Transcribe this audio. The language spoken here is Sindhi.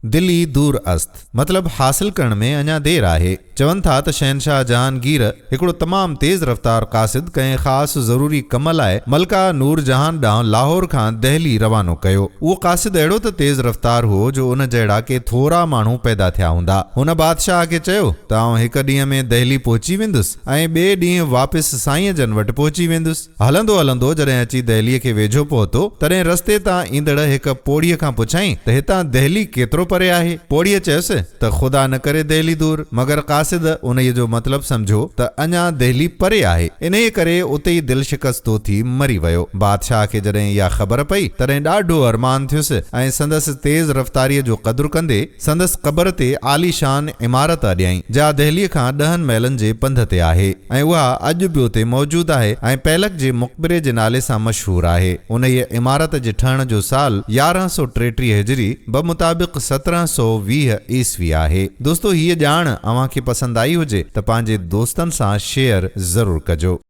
دلي دور است، مطلب حاصل ڪرڻ ۾ اڃا دير آهي. چون ٿا ته شهنشاهه جهانگير هڪڙو تمام تيز رفتار قاصد ڪنهن خاص ضروري ڪم لاء ملڪه نور جهان ڏانهن لاهور کان دهلي روانو ڪيو. اهو قاصد اهڙو ته تيز رفتار هو جو ان جهڙا ڪي ٿورا ماڻهو پيدا ٿيا هوندا. هن بادشاهه کي چيو ته آئون هڪ ڏينهن ۾ دهلي پهچي ويندس ۽ ٻئي ڏينهن واپس سائينء جن وٽ پهچي ويندس. هلندو هلندو جڏهن اچي دهليء کي ويجهو پهتو، تڏهن رستي تان ايندڙ هڪ پوڙهيء کان پڇيائين ته هتان دهلي ڪيترو پري آهي؟ پوڙهيء چيس ته خدا نه ڪري دهلي دور، مگر قاصد انهيء جو مطلب سمجهيو ته اڃا دهلي پري آهي، انهيء ڪري اتي ئي دل شڪستو ٿي مري ويو. بادشاهه کي جڏهن اها خبر پئي، تڏهن ڏاڍو ارمان ٿيس ۽ سندس تيز رفتاريء جو قدر ڪندي، سندس قبر تي عاليشان عمارت اڏيائين، جا دهليء کان ڏهن ميلن جي پنڌ تي آهي ۽ اها اڄ به اتي موجود آهي ۽ پيلڪ جي مقبري جي نالي سان مشهور آهي. انهيء عمارت جي ٺهڻ جو سال 1133 هجري بمطابق 1720 عيسوي آهي. دوستو هيء ڄاڻ اوهان کي پسند آئي هجي ته پنهنجي دوستن سان شيئر ضرور ڪجو.